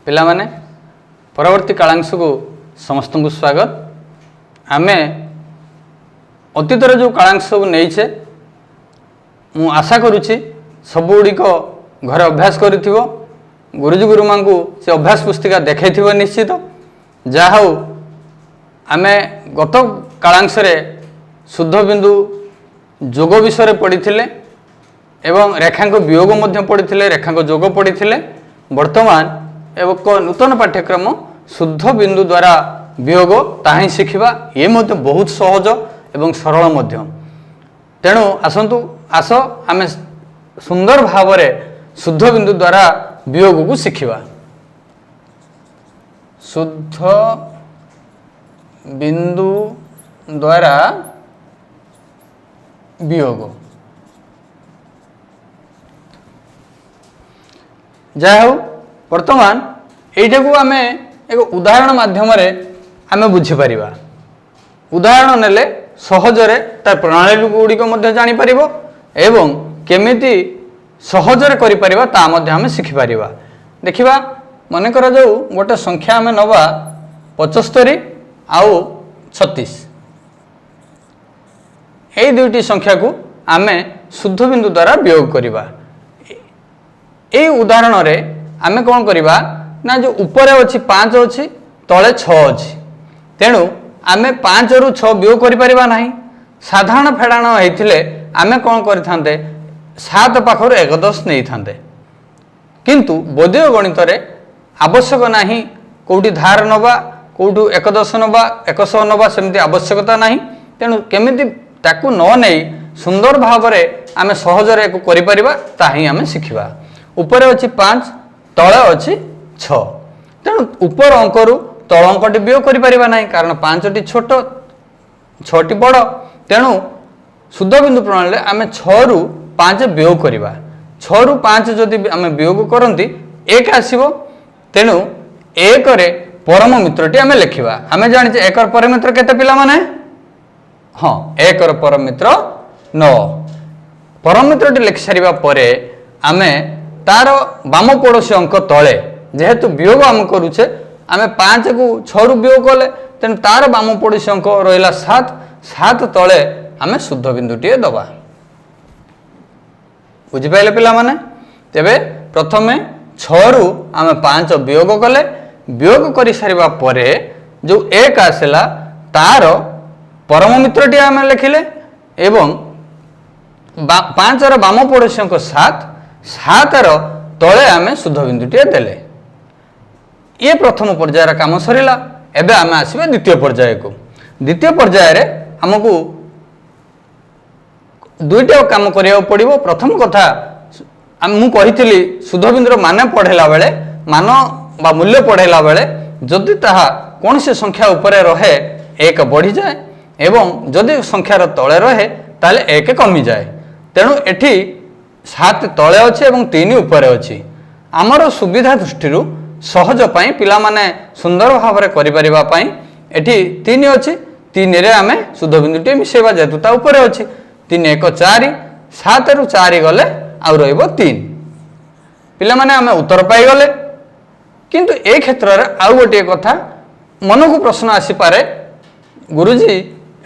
ପିଲାମାନେ, ପରବର୍ତ୍ତୀ କାଳାଂଶକୁ ସମସ୍ତଙ୍କୁ ସ୍ୱାଗତ। ଆମେ ଅତୀତରେ ଯେଉଁ କାଳାଂଶ ସବୁ ନେଇଛେ, ମୁଁ ଆଶା କରୁଛି ସବୁଗୁଡ଼ିକ ଘରେ ଅଭ୍ୟାସ କରିଥିବ, ଗୁରୁଜୀ ଗୁରୁମାଙ୍କୁ ସେ ଅଭ୍ୟାସ ପୁସ୍ତିକା ଦେଖାଇଥିବ ନିଶ୍ଚିତ। ଯାହା ହେଉ, ଆମେ ଗତ କାଳାଂଶରେ ଶୁଦ୍ଧ ବିନ୍ଦୁ ଯୋଗ ବିଷୟରେ ପଢ଼ିଥିଲେ ଏବଂ ରେଖାଙ୍କ ବିୟୋଗ ମଧ୍ୟ ପଢ଼ିଥିଲେ, ରେଖାଙ୍କ ଯୋଗ ପଢ଼ିଥିଲେ। ବର୍ତ୍ତମାନ ଏକ ନୂତନ ପାଠ୍ୟକ୍ରମ ଶୁଦ୍ଧ ବିନ୍ଦୁ ଦ୍ୱାରା ବିୟୋଗ, ତାହା ହିଁ ଶିଖିବା। ଇଏ ମଧ୍ୟ ବହୁତ ସହଜ ଏବଂ ସରଳ ମଧ୍ୟ। ତେଣୁ ଆସନ୍ତୁ, ଆସ ଆମେ ସୁନ୍ଦର ଭାବରେ ଶୁଦ୍ଧ ବିନ୍ଦୁ ଦ୍ୱାରା ବିୟୋଗକୁ ଶିଖିବା। ଶୁଦ୍ଧ ବିନ୍ଦୁ ଦ୍ୱାରା ବିୟୋଗ। ଯାହା ହେଉ, ବର୍ତ୍ତମାନ ଏଇଟାକୁ ଆମେ ଏକ ଉଦାହରଣ ମାଧ୍ୟମରେ ଆମେ ବୁଝିପାରିବା। ଉଦାହରଣ ନେଲେ ସହଜରେ ତାର ପ୍ରଣାଳୀ ଗୁଡ଼ିକ ମଧ୍ୟ ଜାଣିପାରିବ ଏବଂ କେମିତି ସହଜରେ କରିପାରିବା ତା ମଧ୍ୟ ଆମେ ଶିଖିପାରିବା। ଦେଖିବା, ମନେ କରାଯାଉ ଗୋଟେ ସଂଖ୍ୟା ଆମେ ନେବା 75 ଆଉ 36। ଏଇ ଦୁଇଟି ସଂଖ୍ୟାକୁ ଆମେ ଶୁଦ୍ଧ ବିନ୍ଦୁ ଦ୍ୱାରା ବିୟୋଗ କରିବା। ଏଇ ଉଦାହରଣରେ ଆମେ କ'ଣ କରିବା ନା, ଯେଉଁ ଉପରେ ଅଛି 5 ଅଛି, ତଳେ 6 ଅଛି, ତେଣୁ ଆମେ 5ରୁ 6 ବିୟୋଗ କରିପାରିବା ନାହିଁ। ସାଧାରଣ ଫେଡ଼ାଣ ହେଇଥିଲେ ଆମେ କ'ଣ କରିଥାନ୍ତେ? 7 ପାଖରୁ 1 10 ନେଇଥାନ୍ତେ। କିନ୍ତୁ ବୈଦିକ ଗଣିତରେ ଆବଶ୍ୟକ ନାହିଁ କେଉଁଠି ଧାର ନେବା, କେଉଁଠୁ 1 10 ନେବା, 100 ନେବା, ସେମିତି ଆବଶ୍ୟକତା ନାହିଁ। ତେଣୁ କେମିତି ତାକୁ ନ ନେଇ ସୁନ୍ଦର ଭାବରେ ଆମେ ସହଜରେ ଏକୁ କରିପାରିବା, ତାହା ହିଁ ଆମେ ଶିଖିବା। ଉପରେ ଅଛି 5, ତଳେ ଅଛି 6। ତେଣୁ ଉପର ଅଙ୍କରୁ ତଳ ଅଙ୍କଟି ବିୟୋଗ କରିପାରିବା ନାହିଁ, କାରଣ 5ଟି ଛୋଟ, 6ଟି ବଡ଼। ତେଣୁ ଶୁଦ୍ଧ ବିନ୍ଦୁ ପ୍ରଣାଳୀରେ ଆମେ 6ରୁ 5 ବିୟୋଗ କରିବା। 6ରୁ 5 ଯଦି ଆମେ ବିୟୋଗ କରନ୍ତି, 1 ଆସିବ। ତେଣୁ 1ରେ ପରମ ମିତ୍ରଟି ଆମେ ଲେଖିବା। ଆମେ ଜାଣିଛେ 1ର ପରମ ମିତ୍ର କେତେ ପିଲାମାନେ? ହଁ, 1ର ପରମ ମିତ୍ର 9। ପରମ ମିତ୍ରଟି ଲେଖି ସାରିବା ପରେ ଆମେ ତାର ବାମ ପଡ଼ୋଶୀ ଅଙ୍କ ତଳେ, ଯେହେତୁ ବିୟୋଗ ଆମେ କରୁଛେ, ଆମେ 5କୁ 6ରୁ ବିୟୋଗ କଲେ, ତେଣୁ ତାର ବାମ ପଡ଼ୋଶୀ ଅଙ୍କ ରହିଲା 7। 7 ତଳେ ଆମେ ଶୁଦ୍ଧ ବିନ୍ଦୁଟିଏ ଦେବା। ବୁଝିପାରିଲେ ପିଲାମାନେ? ତେବେ ପ୍ରଥମେ 6ରୁ ଆମେ 5 ବିୟୋଗ କଲେ। ବିୟୋଗ କରିସାରିବା ପରେ ଯେଉଁ 1 ଆସିଲା, ତାର ପରମ ମିତ୍ରଟି ଆମେ ଲେଖିଲେ ଏବଂ 5ର ବାମ ପଡ଼ୋଶୀ ଅଙ୍କ 7, 7ର ତଳେ ଆମେ ଶୁଦ୍ଧ ବିନ୍ଦୁଟିଏ ଦେଲେ। ଇଏ ପ୍ରଥମ ପର୍ଯ୍ୟାୟର କାମ ସରିଲା। ଏବେ ଆମେ ଆସିବା ଦ୍ୱିତୀୟ ପର୍ଯ୍ୟାୟକୁ। ଦ୍ୱିତୀୟ ପର୍ଯ୍ୟାୟରେ ଆମକୁ ଦୁଇଟା କାମ କରିବାକୁ ପଡ଼ିବ। ପ୍ରଥମ କଥା, ମୁଁ କହିଥିଲି ଶୁଦ୍ଧ ବିନ୍ଦୁର ମାନ ପଢ଼େଇଲା ବେଳେ, ମାନ ବା ମୂଲ୍ୟ ପଢ଼େଇଲା ବେଳେ, ଯଦି ତାହା କୌଣସି ସଂଖ୍ୟା ଉପରେ ରହେ 1 ବଢ଼ିଯାଏ ଏବଂ ଯଦି ସଂଖ୍ୟାର ତଳେ ରହେ ତାହେଲେ 1 କମିଯାଏ। ତେଣୁ ଏଠି 7 ତଳେ ଅଛି ଏବଂ 3 ଉପରେ ଅଛି। ଆମର ସୁବିଧା ଦୃଷ୍ଟିରୁ, ସହଜ ପାଇଁ, ପିଲାମାନେ ସୁନ୍ଦର ଭାବରେ କରିପାରିବା ପାଇଁ ଏଠି 3 ଅଛି। 3ରେ ଆମେ ଶୁଦ୍ଧ ବିନ୍ଦୁଟିଏ ମିଶାଇବା, ଯେହେତୁ ତା ଉପରେ ଅଛି। 3 1 4, 7ରୁ 4 ଗଲେ ଆଉ ରହିବ 3। ପିଲାମାନେ, ଆମେ ଉତ୍ତର ପାଇଗଲେ। କିନ୍ତୁ ଏ କ୍ଷେତ୍ରରେ ଆଉ ଗୋଟିଏ କଥା ମନକୁ ପ୍ରଶ୍ନ ଆସିପାରେ, ଗୁରୁଜୀ,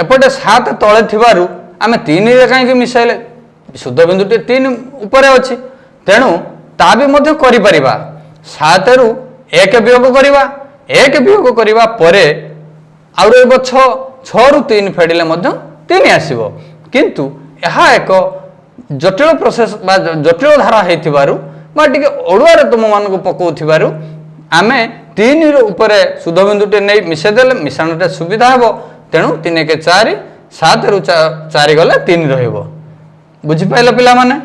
ଏପଟେ 7 ତଳେ ଥିବାରୁ ଆମେ 3ରେ କାହିଁକି ମିଶାଇଲେ? ଶୁଦ୍ଧ ବିନ୍ଦୁଟି 3 ଉପରେ ଅଛି। ତେଣୁ ତା ବି ମଧ୍ୟ କରିପାରିବା। 7ରୁ 1 ବିୟୋଗ କରିବା। 1 ବିୟୋଗ କରିବା ପରେ ଆଉ ରହିବ 6। 6ରୁ 3 ଫେଡ଼ିଲେ ମଧ୍ୟ 3 ଆସିବ। କିନ୍ତୁ ଏହା ଏକ ଜଟିଳ ପ୍ରୋସେସ୍ ବା ଜଟିଳ ଧାରା ହେଇଥିବାରୁ ବା ଟିକେ ଅଡ଼ୁଆରେ ତୁମମାନଙ୍କୁ ପକାଉଥିବାରୁ ଆମେ 3ର ଉପରେ ଶୁଦ୍ଧ ବିନ୍ଦୁଟି ନେଇ ମିଶାଇ ଦେଲେ ମିଶାଣଟା ସୁବିଧା ହେବ। ତେଣୁ 3 1 4, 7ରୁ 4 ଗଲେ 3 ରହିବ। ବୁଝିପାରିଲ ପିଲାମାନେ?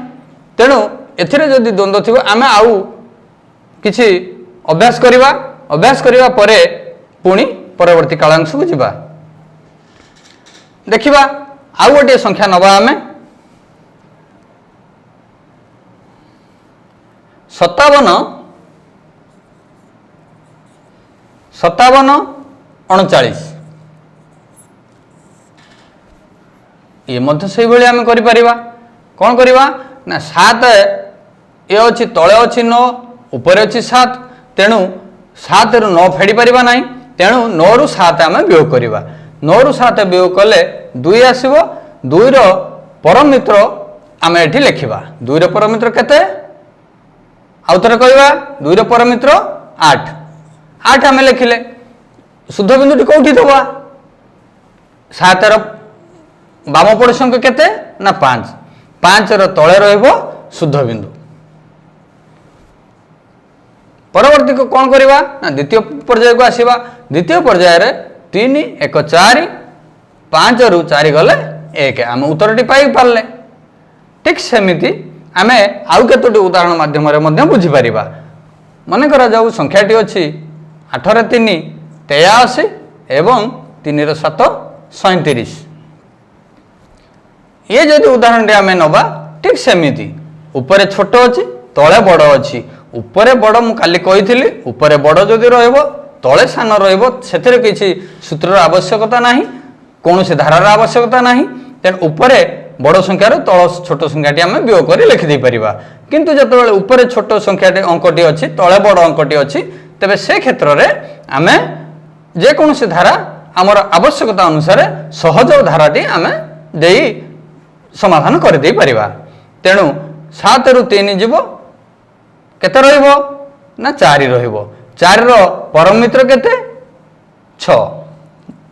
ତେଣୁ ଏଥିରେ ଯଦି ଦ୍ୱନ୍ଦ୍ୱ ଥିବ, ଆମେ ଆଉ କିଛି ଅଭ୍ୟାସ କରିବା। ଅଭ୍ୟାସ କରିବା ପରେ ପୁଣି ପରବର୍ତ୍ତୀ କାଳାଂଶକୁ ଯିବା। ଦେଖିବା, ଆଉ ଗୋଟିଏ ସଂଖ୍ୟା ନେବା ଆମେ, 57, 57 39। ଇଏ ମଧ୍ୟ ସେଇଭଳି ଆମେ କରିପାରିବା। କ'ଣ କରିବା ନା, 7 ଏ ଅଛି, ତଳେ ଅଛି 9, ଉପରେ ଅଛି 7। ତେଣୁ 7ରୁ 9 ଫେଡ଼ି ପାରିବା ନାହିଁ, ତେଣୁ 9ରୁ 7 ଆମେ ବିୟୋଗ କରିବା। 9ରୁ 7 ବିୟୋଗ କଲେ 2 ଆସିବ। 2ର ପରମିତ୍ର ଆମେ ଏଠି ଲେଖିବା। 2ର ପରମିତ୍ର କେତେ? ଆଉ ଥରେ କହିବା, 2ର ପରମିତ୍ର 8। 8 ଆମେ ଲେଖିଲେ। ଶୁଦ୍ଧ ବିନ୍ଦୁଟି କେଉଁଠି ଦେବା? 7ର ବାମ ପଡ଼ୋଶୀ ଅଙ୍କ କେତେ ନା 5। 5ର ତଳେ ରହିବ ଶୁଦ୍ଧ ବିନ୍ଦୁ। ପରବର୍ତ୍ତୀ କ'ଣ କରିବା ନା ଦ୍ୱିତୀୟ ପର୍ଯ୍ୟାୟକୁ ଆସିବା। ଦ୍ୱିତୀୟ ପର୍ଯ୍ୟାୟରେ 3 1 4, 5ରୁ 4 ଗଲେ 1, ଆମେ ଉତ୍ତରଟି ପାଇପାରିଲେ। ଠିକ୍ ସେମିତି ଆମେ ଆଉ କେତୋଟି ଉଦାହରଣ ମାଧ୍ୟମରେ ମଧ୍ୟ ବୁଝିପାରିବା। ମନେ କରାଯାଉ ସଂଖ୍ୟାଟି ଅଛି 8ରେ 3 83 ଏବଂ 3ର 7 37। ଇଏ ଯଦି ଉଦାହରଣଟି ଆମେ ନେବା, ଠିକ୍ ସେମିତି ଉପରେ ଛୋଟ ଅଛି, ତଳେ ବଡ଼ ଅଛି। ଉପରେ ବଡ଼ ମୁଁ କାଲି କହିଥିଲି, ଉପରେ ବଡ଼ ଯଦି ରହିବ ତଳେ ସାନ ରହିବ, ସେଥିରେ କିଛି ସୂତ୍ରର ଆବଶ୍ୟକତା ନାହିଁ, କୌଣସି ଧାରାର ଆବଶ୍ୟକତା ନାହିଁ। ତେଣୁ ଉପରେ ବଡ଼ ସଂଖ୍ୟାରୁ ତଳ ଛୋଟ ସଂଖ୍ୟାଟି ଆମେ ବିୟୋଗ କରି ଲେଖିଦେଇପାରିବା। କିନ୍ତୁ ଯେତେବେଳେ ଉପରେ ଛୋଟ ସଂଖ୍ୟାଟି ଅଙ୍କଟି ଅଛି, ତଳେ ବଡ଼ ଅଙ୍କଟି ଅଛି, ତେବେ ସେ କ୍ଷେତ୍ରରେ ଆମେ ଯେକୌଣସି ଧାରା ଆମର ଆବଶ୍ୟକତା ଅନୁସାରେ ସହଜ ଧାରାଟି ଆମେ ଦେଇ ସମାଧାନ କରିଦେଇପାରିବା। ତେଣୁ 7ରୁ 3 ଯିବ, କେତେ ରହିବ ନା 4 ରହିବ। 4ର ପରମିତ୍ର କେତେ? 6।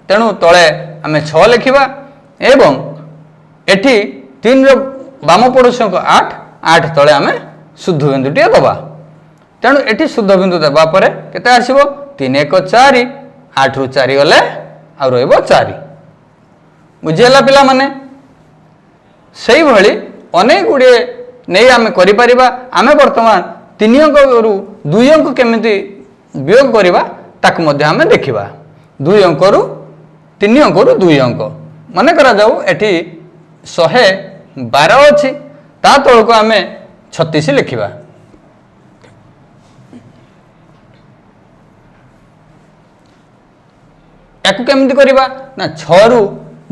ତେଣୁ ତଳେ ଆମେ 6 ଲେଖିବା ଏବଂ ଏଠି 3ର ବାମ ପଡ଼ୋଶୀ ଅଙ୍କ 8, 8 ତଳେ ଆମେ ଶୁଦ୍ଧ ବିନ୍ଦୁଟିଏ ଦେବା। ତେଣୁ ଏଠି ଶୁଦ୍ଧ ବିନ୍ଦୁ ଦେବା ପରେ କେତେ ଆସିବ? 3 1 4, 8ରୁ 4 ଗଲେ ଆଉ ରହିବ 4। ବୁଝିହେଲା ପିଲାମାନେ? ସେଇଭଳି ଅନେକ ଗୁଡ଼ିଏ ନେଇ ଆମେ କରିପାରିବା। ଆମେ ବର୍ତ୍ତମାନ 3 ଅଙ୍କରୁ 2 ଅଙ୍କ କେମିତି ବିୟୋଗ କରିବା ତାକୁ ମଧ୍ୟ ଆମେ ଦେଖିବା। 2 ଅଙ୍କରୁ 3 ଅଙ୍କରୁ 2 ଅଙ୍କ, ମନେ କରାଯାଉ ଏଠି 112 ଅଛି, ତା ତଳକୁ ଆମେ 36 ଲେଖିବା। ୟାକୁ କେମିତି କରିବା ନା 6ରୁ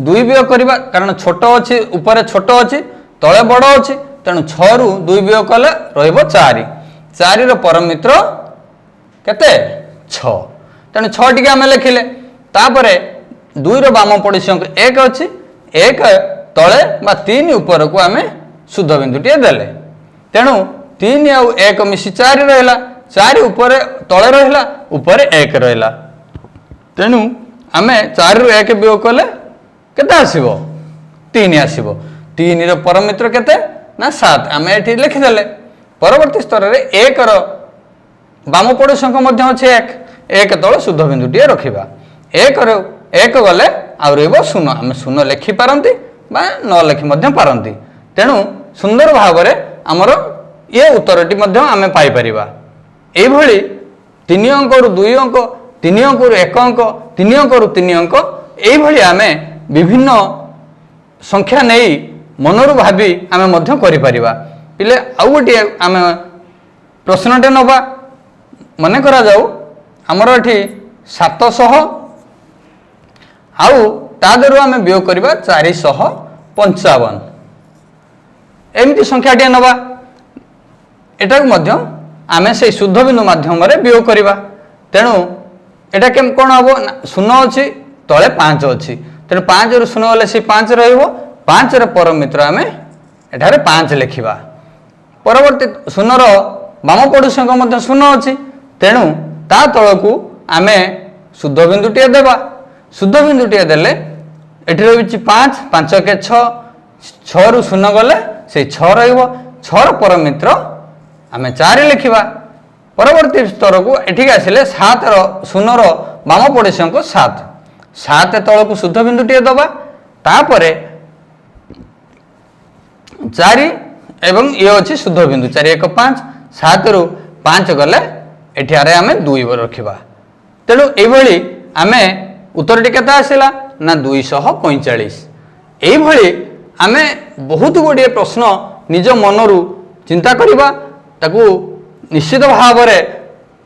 2 ବିୟୋଗ କରିବା, କାରଣ ଛୋଟ ଅଛି, ଉପରେ ଛୋଟ ଅଛି, ତଳେ ବଡ଼ ଅଛି। ତେଣୁ 6ରୁ 2 ବିୟୋଗ କଲେ ରହିବ 4। 4ର ପରମିତ୍ର କେତେ? 6। ତେଣୁ 6 ଟିକେ ଆମେ ଲେଖିଲେ। ତାପରେ 2ର ବାମ ପଡ଼ୋଶୀ ଅଙ୍କ 1 ଅଛି, 1 ତଳେ ବା 3 ଉପରକୁ ଆମେ ଶୁଦ୍ଧ ବିନ୍ଦୁଟିଏ ଦେଲେ। ତେଣୁ 3 ଆଉ 1 ମିଶି 4 ରହିଲା, 4 ଉପରେ ତଳେ ରହିଲା, ଉପରେ 1 ରହିଲା। ତେଣୁ ଆମେ 4ରୁ 1 ବିୟୋଗ କଲେ କେତେ ଆସିବ? 3 ଆସିବ। 3ର ପରମିତ୍ର କେତେ ନା 7, ଆମେ ଏଠି ଲେଖିଦେଲେ। ପରବର୍ତ୍ତୀ ସ୍ତରରେ 1ର ବାମ ପଡ଼ୋଶୀ ଅଙ୍କ ମଧ୍ୟ ଅଛି 1, 1 ତଳେ ଶୁଦ୍ଧ ବିନ୍ଦୁଟିଏ ରଖିବା। 1ରୁ 1 ଗଲେ ଆଉ ରହିବ 0। ଆମେ 0 ଲେଖିପାରନ୍ତି ବା ନ ଲେଖି ମଧ୍ୟ ପାରନ୍ତି। ତେଣୁ ସୁନ୍ଦର ଭାବରେ ଆମର ଏ ଉତ୍ତରଟି ମଧ୍ୟ ଆମେ ପାଇପାରିବା। ଏଇଭଳି 3 ଅଙ୍କରୁ 2 ଅଙ୍କ, 3 ଅଙ୍କରୁ 1 ଅଙ୍କ, 3 ଅଙ୍କରୁ 3 ଅଙ୍କ, ଏଇଭଳି ଆମେ ବିଭିନ୍ନ ସଂଖ୍ୟା ନେଇ ମନରୁ ଭାବି ଆମେ ମଧ୍ୟ କରିପାରିବା। ପିଲେ ଆଉ ଗୋଟିଏ ଆମେ ପ୍ରଶ୍ନଟେ ନେବା। ମନେ କରାଯାଉ ଆମର ଏଠି 700 ଆଉ ତା ଦେହରୁ ଆମେ ବିୟୋଗ କରିବା 455, ଏମିତି ସଂଖ୍ୟାଟିଏ ନେବା। ଏଟାକୁ ମଧ୍ୟ ଆମେ ସେଇ ଶୁଦ୍ଧ ବିନ୍ଦୁ ମାଧ୍ୟମରେ ବିୟୋଗ କରିବା। ତେଣୁ ଏଟା କେମିତି କ'ଣ ହେବ ନା 0 ଅଛି, ତଳେ 5 ଅଛି, ତେଣୁ 5ରୁ 0 ଗଲେ ସେଇ 5 ରହିବ। 5ର ପରମିତ୍ର ଆମେ ଏଠାରେ 5 ଲେଖିବା। ପରବର୍ତ୍ତୀ 0ର ବାମ ପଡ଼ୋଶୀ ଅଙ୍କ ମଧ୍ୟ 0 ଅଛି, ତେଣୁ ତା ତଳକୁ ଆମେ ଶୁଦ୍ଧ ବିନ୍ଦୁଟିଏ ଦେବା। ଶୁଦ୍ଧ ବିନ୍ଦୁଟିଏ ଦେଲେ ଏଠି ରହିଛି 5, 5 ଏକେ 6, 6ରୁ 0 ଗଲେ ସେଇ 6 ରହିବ। 6ର ପରମିତ୍ର ଆମେ 4 ଲେଖିବା। ପରବର୍ତ୍ତୀ ସ୍ତରକୁ ଏଠିକି ଆସିଲେ 7ର 0ର ବାମ ପଡ଼ୋଶୀ ଅଙ୍କ 7, 7 ତଳକୁ ଶୁଦ୍ଧ ବିନ୍ଦୁଟିଏ ଦେବା। ତାପରେ 4 ଏବଂ ଇଏ ଅଛି ଶୁଦ୍ଧ ବିନ୍ଦୁ 4 1 5, 7ରୁ 5 ଗଲେ ଏଠାରେ ଆମେ 2 ରଖିବା। ତେଣୁ ଏଇଭଳି ଆମେ ଉତ୍ତରଟି କେତେ ଆସିଲା ନା 245। ଏଇଭଳି ଆମେ ବହୁତ ଗୁଡ଼ିଏ ପ୍ରଶ୍ନ ନିଜ ମନରୁ ଚିନ୍ତା କରିବା, ତାକୁ ନିଶ୍ଚିତ ଭାବରେ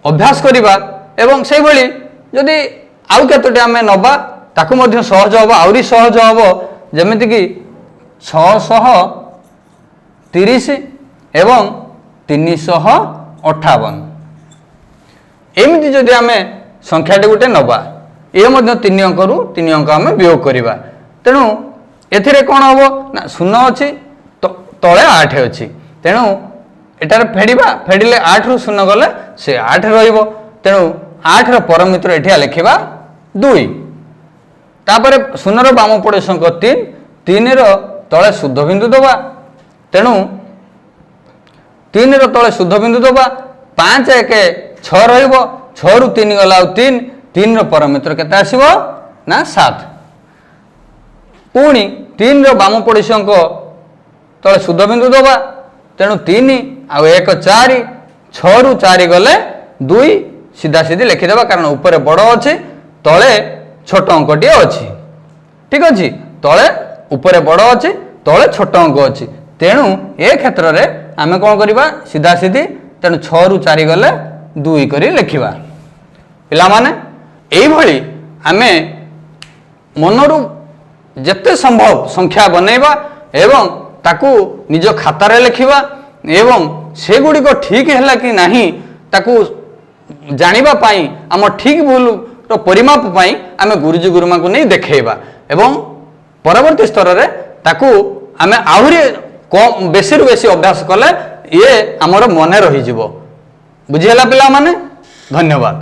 ଅଭ୍ୟାସ କରିବା ଏବଂ ସେଇଭଳି ଯଦି ଆଉ କେତୋଟି ଆମେ ନେବା ତାକୁ ମଧ୍ୟ ସହଜ ହେବ, ଆହୁରି ସହଜ ହେବ। ଯେମିତିକି 630 ଏବଂ 358। ଏମିତି ଯଦି ଆମେ ସଂଖ୍ୟାଟି ଗୋଟେ ନେବା, ଏ ମଧ୍ୟ ତିନି ଅଙ୍କରୁ ତିନି ଅଙ୍କ ଆମେ ବିୟୋଗ କରିବା। ତେଣୁ ଏଥିରେ କ'ଣ ହେବ ନା, ଶୂନ ଅଛି, ତଳେ 8 ଅଛି। ତେଣୁ ଏଠାରେ ଫେଡ଼ିବା, ଫେଡ଼ିଲେ 8ରୁ 0 ଗଲେ ସେ 8 ରହିବ। ତେଣୁ 8ର ପରମିତ୍ର ଏଠି ଲେଖିବା 2। ତାପରେ ଶୂନର ବାମ ପଡ଼ୋଶୀ ଅଙ୍କ 3, 3ର ତଳେ ଶୁଦ୍ଧ ବିନ୍ଦୁ ଦେବା। ତେଣୁ 3ର ତଳେ ଶୁଦ୍ଧ ବିନ୍ଦୁ ଦେବା, 5 1 6 ରହିବ, 6ରୁ 3 ଗଲା ଆଉ 3, 3ର ପରମିତ୍ର କେତେ ଆସିବ ନା 7। ପୁଣି 3ର ବାମ ପଡ଼ୋଶୀ ଅଙ୍କ ତଳେ ଶୁଦ୍ଧ ବିନ୍ଦୁ ଦେବା। ତେଣୁ 3 ଆଉ 1 4, 6ରୁ 4 ଗଲେ 2, ସିଧା ସିଧି ଲେଖିଦେବା, କାରଣ ଉପରେ ବଡ଼ ଅଛି, ତଳେ ଛୋଟ ଅଙ୍କଟିଏ ଅଛି। ଠିକ ଅଛି, ତଳେ ଉପରେ ବଡ଼ ଅଛି, ତଳେ ଛୋଟ ଅଙ୍କ ଅଛି। ତେଣୁ ଏ କ୍ଷେତ୍ରରେ ଆମେ କ'ଣ କରିବା? ସିଧା ସିଧି, ତେଣୁ 6ରୁ 4 ଗଲେ 2 କରି ଲେଖିବା। ପିଲାମାନେ, ଏଇଭଳି ଆମେ ମନରୁ ଯେତେ ସମ୍ଭବ ସଂଖ୍ୟା ବନେଇବା ଏବଂ ତାକୁ ନିଜ ଖାତାରେ ଲେଖିବା ଏବଂ ସେଗୁଡ଼ିକ ଠିକ୍ ହେଲା କି ନାହିଁ ତାକୁ ଜାଣିବା ପାଇଁ, ଆମ ଠିକ୍ ଭୁଲର ପରିମାପ ପାଇଁ ଆମେ ଗୁରୁଜୀ ଗୁରୁମାଙ୍କୁ ନେଇ ଦେଖେଇବା ଏବଂ ପରବର୍ତ୍ତୀ ସ୍ତରରେ ତାକୁ ଆମେ ଆହୁରି କମ୍ ବେଶୀରୁ ବେଶୀ ଅଭ୍ୟାସ କଲେ ଇଏ ଆମର ମନେ ରହିଯିବ। ବୁଝିହେଲା ପିଲାମାନେ? ଧନ୍ୟବାଦ।